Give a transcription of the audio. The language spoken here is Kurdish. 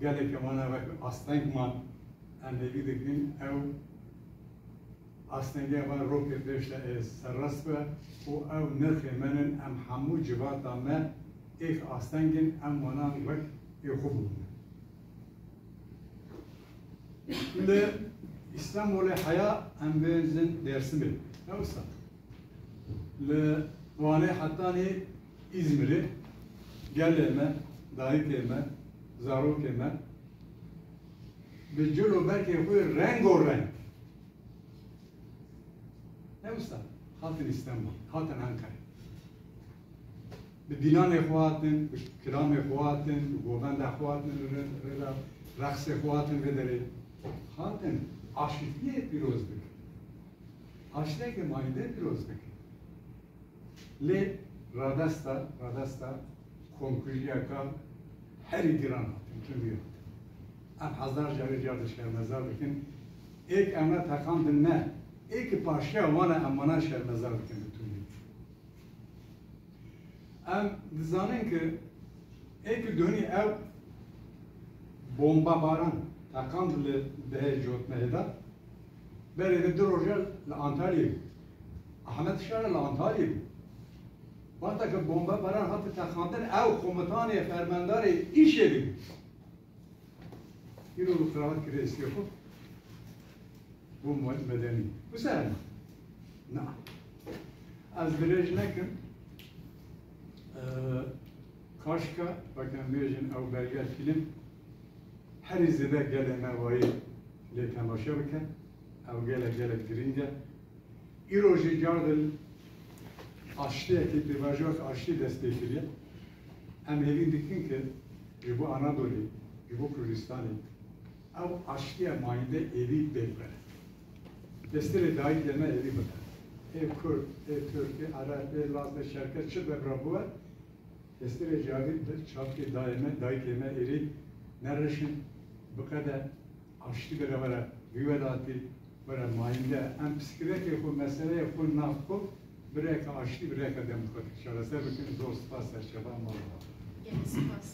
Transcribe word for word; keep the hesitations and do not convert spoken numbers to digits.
Geleke wana wek asteng man, em hêvî dikin ew astengê wan rokê pêş de ê serrast be û ew nirxê me nin, em hemû civata me êk asteng in, em wana wek ê xwe bûne. Li Îstanbulê heya em bêjin Dêrsimê. Ne wisa? Li Wanê hetanî Îzmirê gelê me, dayikê me, zarokê me bi cil û berkê xwe rengo reng. Ne wisa? Hatin Îstanbul, hatin Enqere. Bi dîlanê xwe hatin, bi kilamê xwe hatin, bi govenda xwe hatin, rê-, rêla rexsê xwe hatin vê derê. Hatin aşîtiyê pîroz bikin. Aştiyeke mayînde pîroz bikin. Lê radesta, radesta komkujiyeka herî giran hatin, tundî hatin. Em hezar carê car de şermezar dikin. Êk em ne teqandin me, êk paşiya wan e em wana şermezar dikin bi tundî. Em dizanin ku êk û duhunî ew bomba baran teqand li dehê cotmehê de, berê vê du roja li Antalyayê bû. Ahmet Şara li Antalyayê bû. Wexta ku bomba baran hate teqandin, ew komutanê fermandarê îşê dibû. Îro li qiraat kirê êstê xwe bû me-, medenî. Wisa hema? Na. Ez dirêj nekim. Eee, kaşka, weke em bêjin, ew belge fîlm herî zêde gelê me wayî lê temaşe bike. Ew gelek, gelek girîng e. Îro jî car di aştiyekî, pêvajoyek aştî dest pê kiriye. Em hêvî dikin ku ji bo Anadolê, ji bo Kurdistanê ew aştiya mayînde êdî bê biqede. Destê dayikê me êdî biqede. Ê Kurd, ê Tirk, ê Ereb, ê Laz, ê Çerkes çi be bira biwe, destê cavî çavkê dayê me, dayikê me êdî nerişin, biqede. Aştî bere were vî welatî, were mayînde. Em pirsgirêkê xwe, meseleyê xwe nav xwe bi rêyeke aştî, bi rêyeke demokratîk çareser bikin. Zor spas, serçava, mal ava. Gelek spas.